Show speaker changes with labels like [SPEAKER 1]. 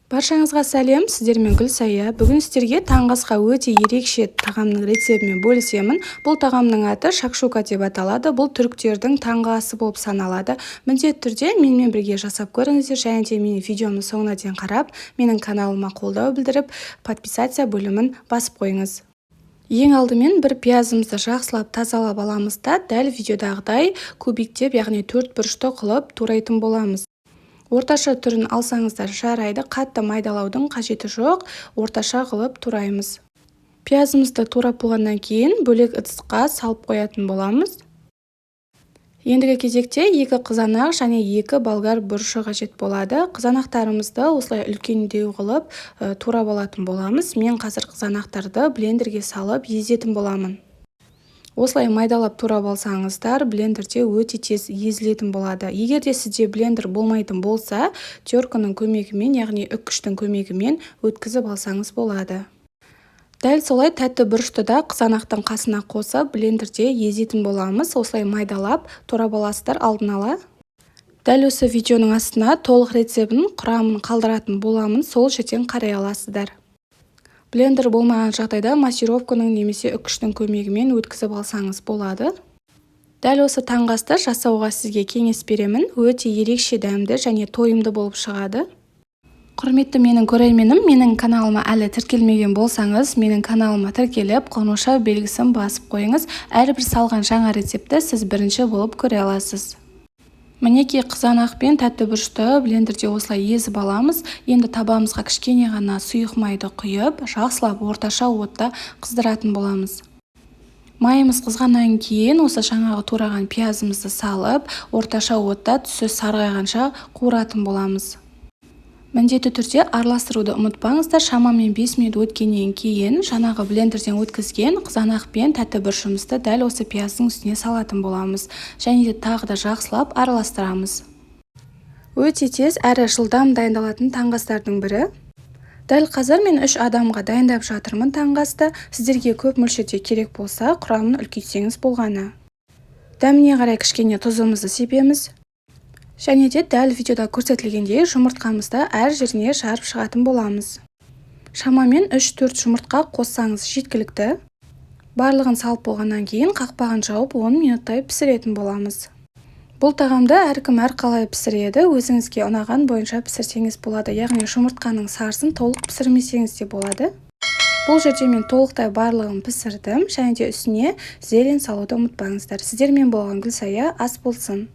[SPEAKER 1] Баршаңызға сәлем! Сіздермен Гүлсая. Бүгін сіздерге таңғы асқа өте ерекше тағамның рецебімен бөлісемін. Бұл тағамның аты шакшука деп аталады. Бұл түріктердің таңғы асы болып саналады. Міндетті түрде менімен бірге жасап көріңіздер және де менің видеомның соңына дейін қарап, менің каналыма қолдау білдіріп, подписаться бөлімін басып қойыңыз. Ең алдымен бір пиязымызды жақсылап тазалап аламыз да, дәл видеодағыдай кубиктеп, яғни төрт бұрышты қылып турайтын боламыз. Орташа түрін алсаңыздар жарайды, қатты майдалаудың қажеті жоқ, орташа қылып тураймыз. Пиязымызды турап болғаннан кейін бөлек ыдысқа салып қоятын боламыз. Ендігі кезекте екі қызанақ және екі болгар бұрышы қажет болады. Қызанақтарымызды осылай үлкендеу қылып турап алатын боламыз. Мен қазір қызанақтарды блендерге салып езетін боламын. Осылай майдалап турап алсаңыздар, блендерде өте тез езілетін болады. Егер де сізде блендер болмайтын болса, терканың көмегімен, яғни үккіштің көмегімен өткізіп алсаңыз болады. Дәл солай тәтті бұрышты да қызанақтың қасына қосып, блендерде езетін боламыз. Осылай майдалап турап аласыздар алдын ала. Дәл осы видеоның астына толық рецебін, құрамын қалдыратын боламын, сол жерден қарай аласыздар. Блендер болмаған жағдайда массировканың немесе үккіштің көмегімен өткізіп алсаңыз болады. Дәл осы таңғы асты жасауға сізге кеңес беремін. Өте ерекше дәмді және тойымды болып шығады. Құрметті менің көрерменім, менің каналыма әлі тіркелмеген болсаңыз, менің каналыма тіркеліп, қоңырау белгісін басып қойыңыз. Әрбір салған жаңа рецептті сіз бірінші болып көре аласыз. Мінекей, қызанақ пен тәтті бұрышты блендерде осылай езіп аламыз. Енді табамызға кішкене ғана сұйық майды құйып, жақсылап орташа отта қыздыратын боламыз. Майымыз қызғаннан кейін осы жаңағы тураған пиязымызды салып, орташа отта түсі сарғайғанша қуыратын боламыз. Міндетті түрде араластыруды ұмытпаңыздар. Шамамен 5 минут өткеннен кейін жаңағы блендерден өткізген қызанақ пен тәтті бұрышымызды дәл осы пияздың үстіне салатын боламыз және де тағы да жақсылап араластырамыз. Өте тез әрі жылдам дайындалатын таңғы астардың бірі. Дәл қазір мен үш адамға дайындап жатырмын таңғы асты. Сіздерге көп мөлшерде керек болса, құрамын үлкейтсеңіз болғаны. Дәміне қарай кішкене тұзымызды себеміз және де дәл видеода көрсетілгендей жұмыртқамызды әр жеріне жарып шығатын боламыз. Шамамен 3-4 жұмыртқа қоссаңыз жеткілікті. Барлығын салып болғаннан кейін қақпағын жауып, 10 минуттай пісіретін боламыз. Бұл тағамды әркім әрқалай пісіреді, өзіңізге ұнаған бойынша пісірсеңіз болады, яғни жұмыртқаның сарысын толық пісірмесеңіз де болады. Бұл жерде мен толықтай барлығын пісірдім және де үстіне зелень салуды ұмытпаңыздар. Сіздермен болған Гүлсая. Ас болсын!